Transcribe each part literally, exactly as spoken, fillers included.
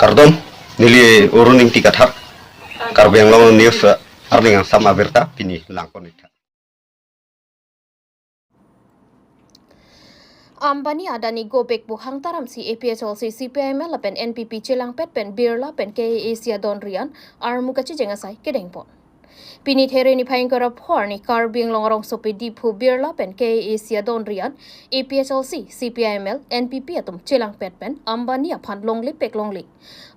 Kardom, neli Arun Ingti Kathar, Karbi Anglong News, eh, arni angsam abirta pini langpon-iktha. Ambani Adani go back pu hang taram si A P H L C, C P I M L lapen N P P chelangpet pen Birla pen K A A C adon rian armu kachijeng asai kedengpon. Pini There niphai ingkoi ra pho arni Karbi Anglong arongsopi Diphu Birla pen K A A C adon rian A P H L C, C P I M L, N P P atum chelangpet pen Ambani aphan longle pek longle,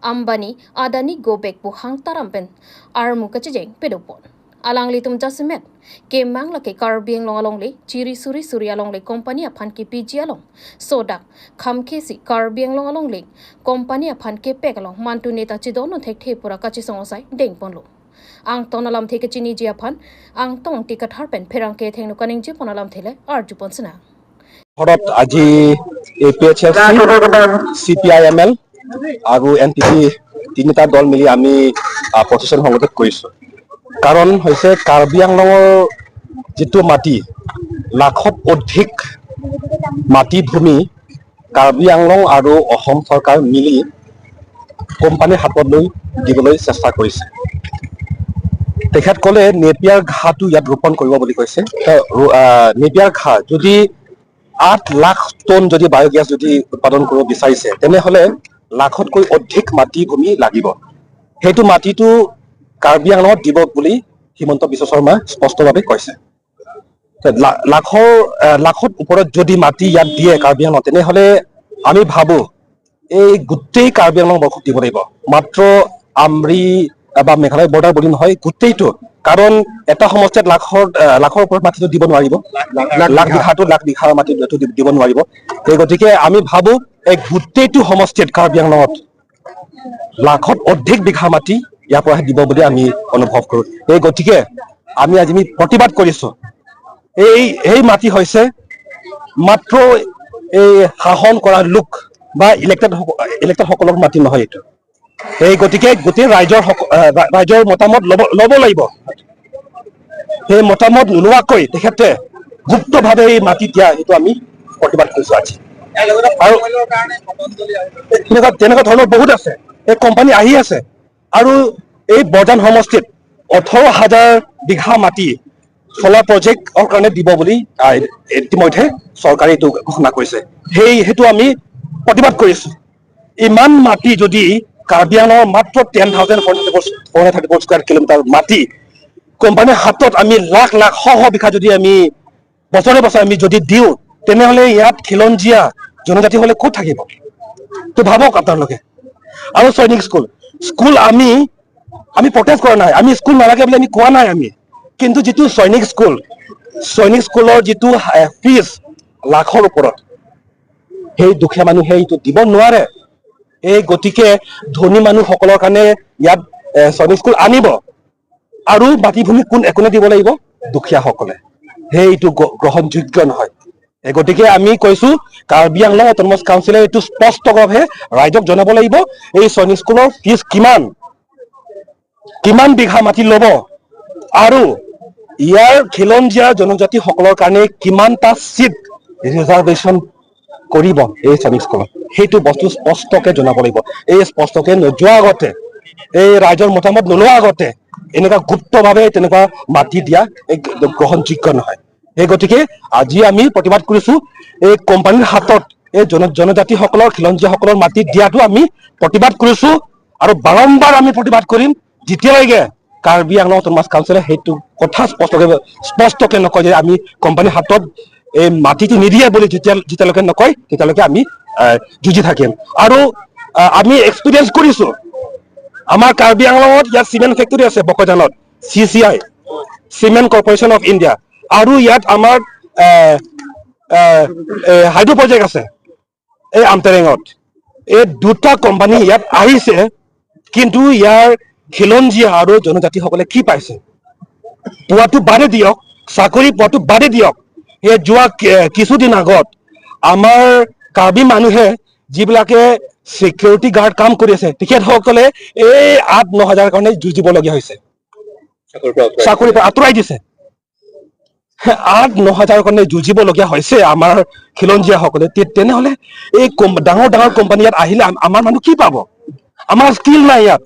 Ambani Adani go back pu hang taram pen armu kachijeng pedopon. Alanglitum jasemet kemang lake Karbi Anglong alongle, chiri suri suri alongle company aphan kepiji along, sodak khamkhe si Karbi Anglong alongle company aphan kepek along mantu neta chedon un thekthe pura kachisong asai dengponlo. Angton alamthe kechiniji aphan Angtong Ingti Kathar pen pherangke thengno kaningjepon alamthe le arjupon sena. ঘৰত আজি A P H L C, C P I M L আৰু N P P তিনিটা দল মিলি আমি, আহ, প্ৰটেষ্ট সংগঠিত কৰিছো। কাৰণ হৈছে কাৰ্বি আংলঙৰ যিটো মাটি, লাখত অধিক মাটি ভূমি কাৰ্বি আংলং আৰু অসম চৰকাৰ মিলি কোম্পানীৰ হাতত লৈ দিবলৈ চেষ্টা কৰিছে। তেখেত ক'লে নেপিয়াৰ ঘাঁহটো ইয়াত ৰোপণ কৰিব বুলি কৈছে। ত ৰো-, আহ, নেপিয়াৰ ঘাঁহ যদি আঠ লাখ টন যদি বায়'গেছ যদি উৎপাদন কৰিব বিচাৰিছে, তেনেহ'লে লাখতকৈ অধিক মাটি ভূমি লাগিব। সেইটো মাটিটো কাৰ্বি আংলঙত দিব বুলি হিমন্ত বিশ্ব শৰ্মাই স্পষ্টভাৱে কৈছে। তে লা-, লাখৰ, আহ, লাখত ওপৰত যদি মাটি ইয়াত দিয়ে কাৰ্বি আংলঙত, তেনেহ'লে আমি ভাবো এই গোটেই কাৰ্বি আংলং বৰ্ষক দিব লাগিব। মাত্ৰ আমৰি বা মেঘালয় বৰ্ডাৰ বুলি নহয়, গোটেইটো। কাৰণ এটা সমষ্টিত লাখৰ, আহ, লাখৰ ওপৰত মাটিটো দিব নোৱাৰিব। লাখ, লাখ বিঘাটো, লাখ বিঘা মাটিটো দিব, দিব নোৱাৰিব। সেই গতিকে আমি ভাবো এই গোটেইটো সমষ্টিত কাৰ্বি আংলঙত লাখত অধিক বিঘা মাটি ইয়াৰ পৰা দিব বুলি আমি অনুভৱ কৰো। এই গতিকে আমি আজি আমি প্ৰতিবাদ কৰিছো। এই, এই মাটি হৈছে মাত্ৰ এই শাসন কৰা লোক বা ইলেক্টেড, ইলেক্টেড সকলৰ মাটি নহয় এইটো। এই গতিকে গোটেই ৰাইজৰ সক-, আহ, ৰা-, ৰাইজৰ মতামত ল'ব, ল'ব লাগিব। সেই মতামত নোলোৱাকৈ তেখেতে গুপ্তভাৱে এই মাটি দিয়া, সেইটো আমি প্ৰতিবাদ কৰিছো আজি। আৰু তেনেকুৱা, তেনেকুৱা ধৰণৰ বহুত আছে। এই কোম্পানী আহি আছে আৰু এই বৰজান সমষ্টিত ওঠৰ হাজাৰ বিঘা মাটি চ'লাৰ প্ৰজেক্টৰ কাৰণে দিব বুলি, আহ, ইতিমধ্যে চৰকাৰে এইটো ঘোষণা কৰিছে। সেই, সেইটো আমি প্ৰতিবাদ কৰিছো। ইমান মাটি যদি কাৰ্বি আংলঙৰ মাত্ৰ ten thousand four hundred thirty four square kilometre মাটি কোম্পানীৰ হাতত আমি লাখ লাখ শ শ বিঘা যদি আমি বছৰে বছৰে আমি যদি দিওঁ, তেনেহ'লে ইয়াত খিলঞ্জীয়া জনজাতিসকলে ক'ত থাকিব? তো ভাবক আপোনালোকে। আৰু সৈনিক স্কুল, স্কুল আমি, আমি প্ৰটেষ্ট কৰা নাই, আমি স্কুল নালাগে বুলি আমি কোৱা নাই আমি। কিন্তু যিটো সৈনিক স্কুল, সৈনিক স্কুলৰ যিটো, এ, ফিজ লাখৰ ওপৰত, সেই দুখীয়া মানুহে এইটো দিব নোৱাৰে। এই গতিকে ধনী মানুহসকলৰ কাৰণে ইয়াত, এ, সৈনিক স্কুল আনিব আৰু মাটিভূমি কোন, কোনে দিব লাগিব? দুখীয়াসকলে। সেইটো গ-, গ্ৰহণযোগ্য নহয়। এই গতিকে আমি কৈছো, কাৰ্বি আংলং অট'নমাছ কাউন্সিলে এইটো স্পষ্টভাৱে ৰাইজক জনাব লাগিব। এই সৈনিক স্কুলৰ ফিজ কিমান, কিমান বিঘা মাটি ল'ব আৰু ইয়াৰ খিলঞ্জীয়া জনজাতিসকলৰ কাৰণে কিমানটা চিট ৰিজাৰ্ভেশ্যন কৰিব এই সৈনিক স্কুলত, সেইটো বস্তু স্পষ্টকে জনাব লাগিব। এই স্পষ্টকে নোযোৱা আগতে, এই ৰাইজৰ মতামত নোলোৱা আগতে এনেকুৱা গুপ্তভাৱে তেনেকুৱা মাটি দিয়া এই গ্ৰহণযোগ্য নহয়। সেই গতিকে আজি আমি প্ৰতিবাদ কৰিছো, এই কোম্পানীৰ হাতত এই জন-, জনজাতিসকলৰ, খিলঞ্জীয়াসকলৰ মাটি দিয়াটো আমি প্ৰতিবাদ কৰিছো আৰু বাৰম্বাৰ আমি প্ৰতিবাদ কৰিম, যেতিয়ালৈকে কাৰ্বি আংলং অট'নমাছ কাউন্সিলে সেইটো কথা স্পষ্টকে, স্পষ্টকে নকয় যে আমি কোম্পানীৰ হাতত এই মাটিটো নিদিয়ে বুলি যেতিয়া, যেতিয়ালৈকে নকয়, তেতিয়ালৈকে আমি, আহ, যুঁজি থাকিম। আৰু, আহ, আমি এক্সপিৰিয়েঞ্চ কৰিছো, আমাৰ কাৰ্বি আংলঙত ইয়াত চিমেণ্ট ফেক্টৰী আছে বকজানত, C C I cement corporation of India, আৰু ইয়াত আমাৰ, আহ, আহ, এ, হাইড্ৰ' প্ৰজেক্ট আছে এই আমটেৰেঙত। এই দুটা কোম্পানী ইয়াত আহিছে, কিন্তু ইয়াৰ খিলঞ্জীয়া আৰু জনজাতিসকলে কি পাইছে? পোৱাটো বাদে দিয়ক, চাকৰি পোৱাটো বাদে দিয়ক। এই যোৱা কি-, কিছুদিন আগত আমাৰ কাৰ্বি মানুহে যিবিলাকে ছিকিউৰিটি গাৰ্ড কাম কৰি আছে, তেখেতসকলে এই আঠ ন হাজাৰ কাৰণে যুঁজিবলগীয়া হৈছে, চাকৰিৰ পৰা আঁতৰাই চাকৰিৰ পৰা আঁতৰাই দিছে। আঠ ন হাজাৰ কাৰণে যুঁজিবলগীয়া হৈছে আমাৰ খিলঞ্জীয়াসকলে। তে-, তেনেহ'লে এই কোম-, ডাঙৰ ডাঙৰ কোম্পানী ইয়াত আহিলে আম-, আমাৰ মানুহ কি পাব? আমাৰ স্কিল নাই ইয়াত।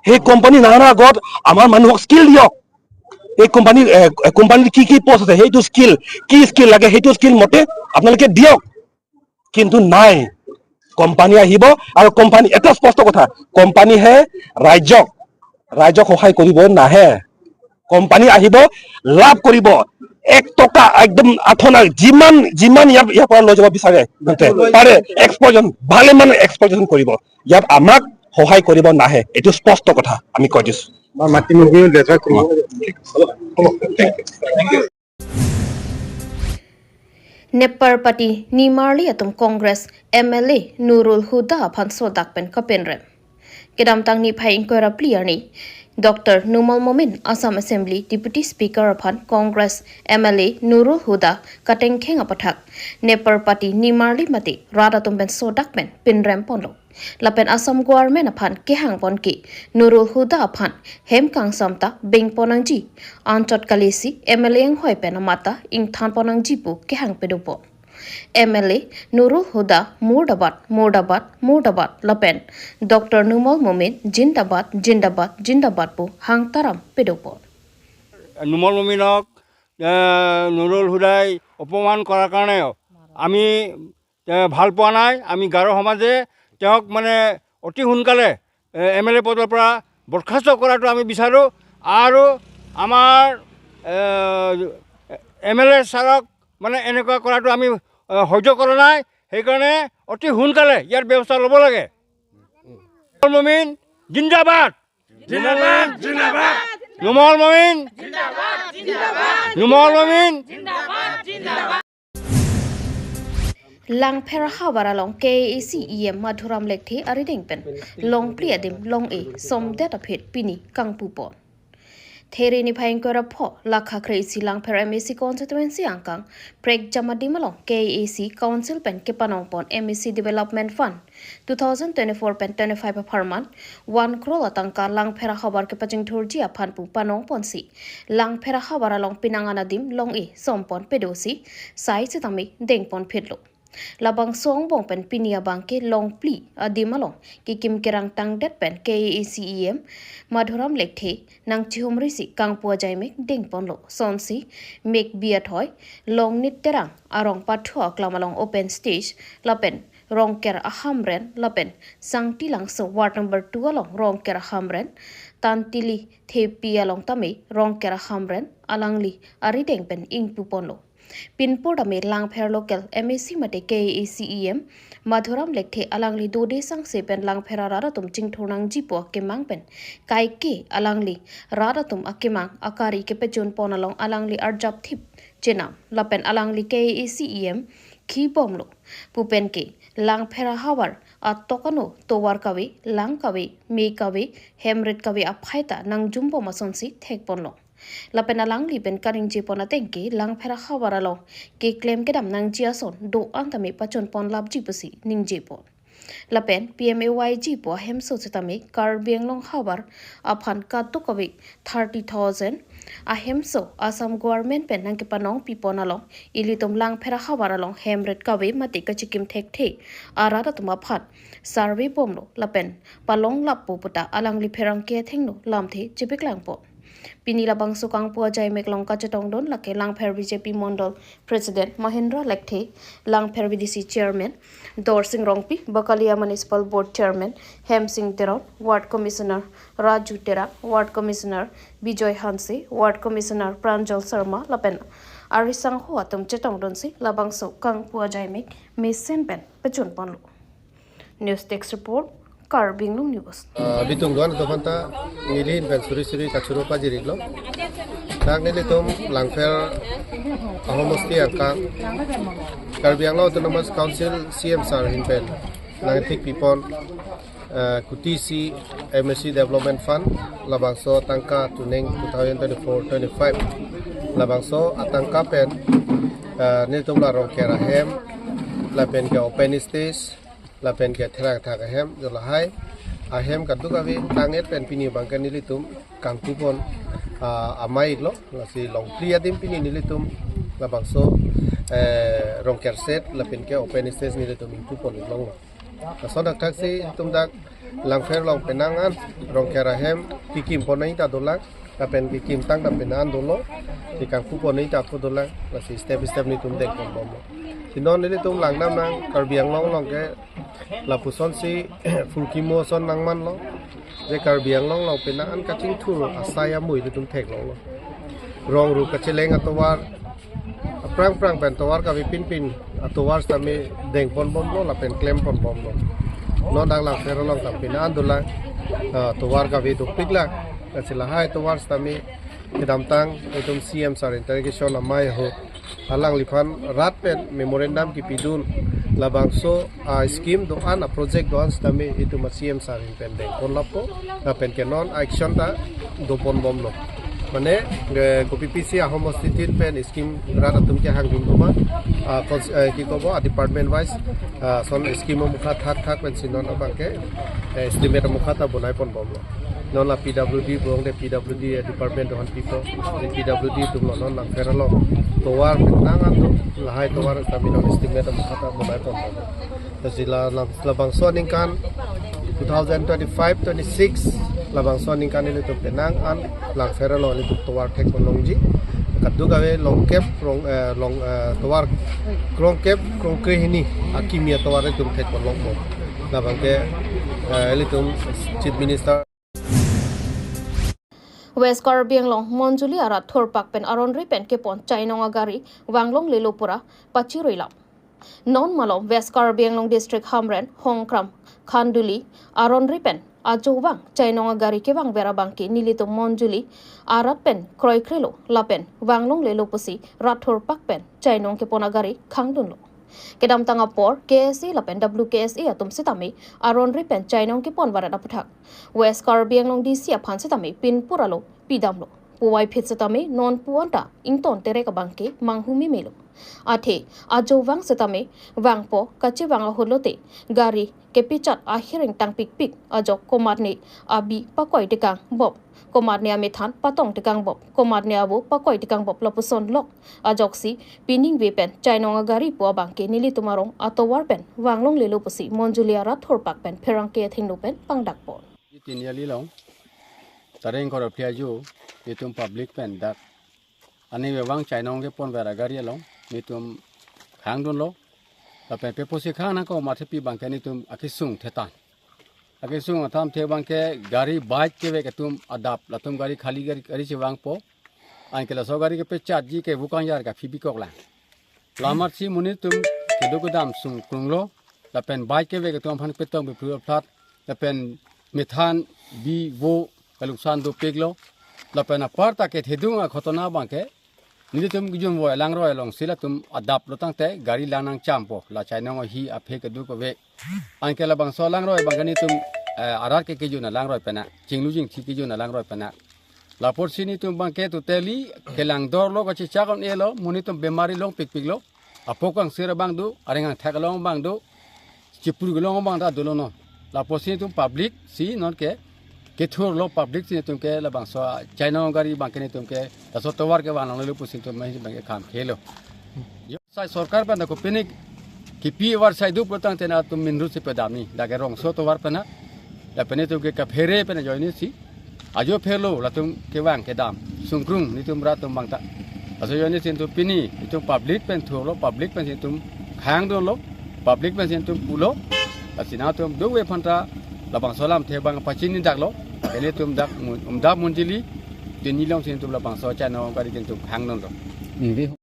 সেই কোম্পানী নাহাৰ আগত আমাৰ মানুহক স্কিল দিয়ক। এই কোম্পানী, এ, এ, কোম্পানীত কি কি পোষ্ট আছে, সেইটো স্কিল, কি স্কিল লাগে, সেইটো স্কিল মতে আপোনালোকে দিয়ক। কিন্তু নাই, কোম্পানী আহিব আৰু কোম্পানী, এটা স্পষ্ট কথা, কোম্পানীহে ৰাইজক, ৰাইজক সহায় কৰিব নাহে। কোম্পানী আহিব, লাভ কৰিব, এক টকা একদম আঠনা, যিমান, যিমান ইয়াৰ, ইয়াৰ পৰা লৈ যাব বিচাৰে, সিহঁতে পাৰে, এক্সপ্লয়টেশ্যন, ভালেমান এক্সপ্লয়টেশ্যন কৰিব। ইয়াত আমাক সহায় কৰিব নাহে, এইটো স্পষ্ট কথা আমি কৈ দিছো। আমাৰ মাটি মুগিও লেতেৰা কৰিব। Nepparpatti Nimarli atum Congress M L A Nurul Huda aphan sodak pen kapinrem. Kedamtang niphai ingkoi ra phli arni, Doctor Numal Momin, Assam Assembly Deputy Speaker aphan Congress M L A Nurul Huda katengkheng apathak Nepparpatti Nimarli mate rat atum pen sodak pen pinrem ponlo. Lapen Assam government aphan kehang pon ke Nurul Huda aphan hem kangsam ta beng pon nangji, anchot kalisi M L A anghoi pen amat ta ingthan pon nangji pu kehang pedopon. M L A Nurul Huda murdabad, murdabad, murdabad lapen Doctor Numal Momin jindabad, jindabad, jindabad pu hang taram pedopon. Numal মমিনক, এ, নুৰুল হুদাই অপমান কৰাৰ কাৰণে আমি, এ, ভাল পোৱা নাই। আমি গাৰো সমাজে তেওঁক মানে অতি সোনকালে, এ, এম এল এ পদৰ পৰা বৰ্খাস্ত কৰাটো আমি বিচাৰোঁ। আৰু আমাৰ, এ, এম এল এ ছাৰক মানে এনেকুৱা কৰাটো আমি, এ, সহ্য কৰা নাই। সেইকাৰণে অতি সোনকালে ইয়াৰ ব্যৱস্থা ল'ব লাগে। নুমল মমিন জিন্দাবাদ। জিন্দাবাদ, জিন্দাবাদ। নুমল মমিন জিন্দাবাদ, জিন্দাবাদ। নুমল মমিন জিন্দাবাদ, জিন্দাবাদ। Langpher havar along K A A C E M Madhuram Lekthe arideng pen longphli adim long-e somdet aphi pini kangpupon. There niphai ingkoi ra pho, lakha kre-isi Langpher M A C constituency angkang Prekjam adim along K A A C Council pen kepanong pon M A C Development Fund two thousand twenty-four pen twenty-five apharman one crore atangka Langpher havar kepachingthurji aphan pu panong ponsi Langpher havar along pinang an adim long-e som pon pedosi sai sitame deng pon phitlo. Labangso angbong pen pini abang ke longphli adim along kekim kerang tangdet pen K A A C E M Madhuram Lekthe nangchihumrisi kangpu ajaimek deng ponlo. Sonsi mek bi athoi Longnit Terang arong pathu aklam along open stage lapen Rongker ahamren lapen Sangti Langso ward number two along Rongker ahamren, Tantili Thepi along tame Rongker ahamren alangli arideng pen ingpu ponlo. Pinpur tame Langpher local M A C mate K A A C E M Madhuram Lekthe alangli dode sangse pen Langpher arat atum chingthur nangji pu akemang pen kaike alangli rat atum akemang akari kepachun pon along alangli arjap thip chenam lapen alangli K A A C E M khibomlo pu pen ke Langpher havar atok ano tovar kave, lang kave, me kave, hem rit kave aphai ta nangjum bom asonsi thek ponlo. Lapen alangli pen kaningje pon ateng ke Langpher havar along keklem kedam nangji ason do-an tame pachun pon lapji pusi ningje pon. Lapen P M A Y G pu ahemso sitame Karbi Anglong havar aphan kadokave thirty thousand ahemso Assam government pen nangkepanong pipon along ilitum Langpher havar along hem rit kave mate kachikim thekthe arat atum aphan survey bomlo lapen palong lappo puta alangli pherangke athengno lamthe chepeklang pon. Pini labangso kangpu ajaimek along kachetongdun lake Langpher B J P Mondol President Mahendra Lekthe, Langpher V D C Chairman Dorsing Rongpi, Bakalia Municipal Board Chairman Hemsing Teron, Ward Commissioner Raju Terang, Ward Commissioner Bijoy Hanse, Ward Commissioner Pranjal Sharma lapen arisangho atum chetongdunsi labangso kangpu ajaimek mesen pen pachun ponlo. News Desk Report, Karbi Anglong News. Ah, bitung duan atum aphanta neli ahin pen suri suri kachoro pajir-iklo. Dak nelitum Langpher ahomosti angkang Karbi Anglong Autonomous Council C M sir ahin pen nangthik pipon, ah, kuti isi M A C Development Fund labangso atangka tuning two thousand twenty-four twenty-five labangso atangka pen, ah, nelitum la Rongker ahem lapen ke open stage lapen ke therang thak ahem, jo lahai ahem kadokave tang-et pen pini abang ke nelitum kangpu pon, ah, amei-iklo, lasi longphli adim pini nelitum labangso, eh, Rongker set lapen ke open stage nelitum ingpu pon-iklonglo. Lason thakthaksi itum dak Langpher along penang an Rongker ahem kekim ponnoi ta dolang, lapen kekim tang ta penang an dolo, kekangpu ponnoi ta pu dolang, lasi step step netum dengpon bomlo. Si non nelitum langdam nang Karbi Anglong along ke lapuson si phurkimo ason nangmanlo. Je Karbi Anglong along penang an kachingthur asai amui netum theklonglo. Rong ru kacheleng atovar, aphrang phrang pen tovar kave pinpin atovar sitame dengpon bomlo lapen klempon bomlo. Non dang Langpher along ta penang an dolang, ah, tovar kave dopik lang. Lasi lahai tovar sitame kedamtang itum C M sir interrogation amei ahut alangliphan rat pen memorandum kepidun, labangso a scheme do-an, a project do-an sitame itum a C M sir ahin pen dengpon lapo, lapen ke non action ta dopon bomlo. Mane, eh, kopi pisi ahom ostitin pen scheme rat atum kehangdun doma, ah, cons-, eh, ki kobo, ah, department wise, ah, son scheme amukha thakthak pensi non abang ke, eh, estimate amukha ta bonaipon bomlo. Non la P W D bong de P W D department do-an pipo. Di P W D atumlo non Langpher along tovar penang an do, lahai tovar sitame non estimate amukha ta bonaipon bomlo. Lasi la, la, labangso aningkan two thousand twenty-five twenty-six, labangso aningkan ilitum penang an Langpher along ilitum tovar thekpon longji. Kadokave longkep rong, eh, long, eh, tovar krongkep krongkre hini akimi atovar ilitum thekpon longpo. Labang ke, eh, ilitum Chief Minister. West Karbi Anglong Monjuli arat thurpak pen aronri pen kepon chainong agari vanglonglelo pura pachiruilam. Non malom West Karbi Anglong District Hamren, Hongkram, Khanduli aronri pen ajovang chainong agari kevangver abang ke nelitum Monjuli arat pen kroikrelo lapen vanglonglelo pusi rat thurpak pen chainong kepon agari khangdunlo. Kedamtang apor K S A lapen W K S A atum sitame aronri pen chainong kepon varet aputhak West Karbi Anglong D C aphan sitame pinpur alo pidamlo. Puvoiphit sitame non pu-an ta ington terek abang ke manghumemelo. Athe ajovang sitame vangpo, kachevang ahut lote gari kepichat ahiring tangpikpik ajok komatne abi pakoi tekang bop, komatne amethan patong tekang bop, komatne avo pakoi tekang bop lapuson lok ajoksi piningve pen chainong agari pu abang ke nelitum arong atovar pen vanglonglelo pusi Monjuli arat thurpak pen pherangke athengno pen pangdakpo. Tini alilong, Tareng Korophli ajo, itum public pen dak ani vevang chainong keponver agari along netum khangdunlo. Lapen pe pusi khang nangkok mathe pi abang ke netum akesung thetan. Akesung atham the abang ke gari bike kevek atum adap, latum gari khali gari, gari chevangpo. Anke laso gari kepechatji ke vukang yar kaphi bikok lang. Lamarsi monit atum keduk kedam sungkrunglo, lapen bike kevek atum aphan petong bepru plat, lapen methan bi vo kaluksan dopiklo, lapen aparta kethedung akhotona abang ke nelitum kejun voi alangroi alongsi latum adaplo tangte gari lang nangchampo, la chainong ahi aphe keduk kevek. Anke labangso alangroi abang ke netum, eh, arat ke kejun alangroi pena, chinglu chingthi kejun alangroi pena. Lapusi netum abang ke totally kelangdorlo, kachechak un-elo, monit atum bemari longpikpiklo. Apok kangsir abang do, areng angthak along abang do, chipur kelong abang ta dolo non. Lapusi netum public si non ke kethurlo, public si netum ke labangso chainong gari abang ke netum ke laso tovar kevanglonglelo pusi netum mahi abang ke kham khelo. Yo, sai sorkar pen da kopine kipi avarsai duplo tangte netum minru si pedamni, dak ke rongso tovar pen na, lapen netum ke kaphere pen ajoine si ajo pherlo, latum kevang kedam sungkrung netum rat atum abang ta. Laso ajoine si netum pini netum public pen thurlo, public pensi netum khangdunlo, public pensi netum pulo. Lasi nangtum dukve aphan ta labangso alamthe abang pachinidaklo. Ke netum dak Mun-, Umdap Monjuli tini alongsi netum labangso chainong gari netum khangdunlo. Ningve.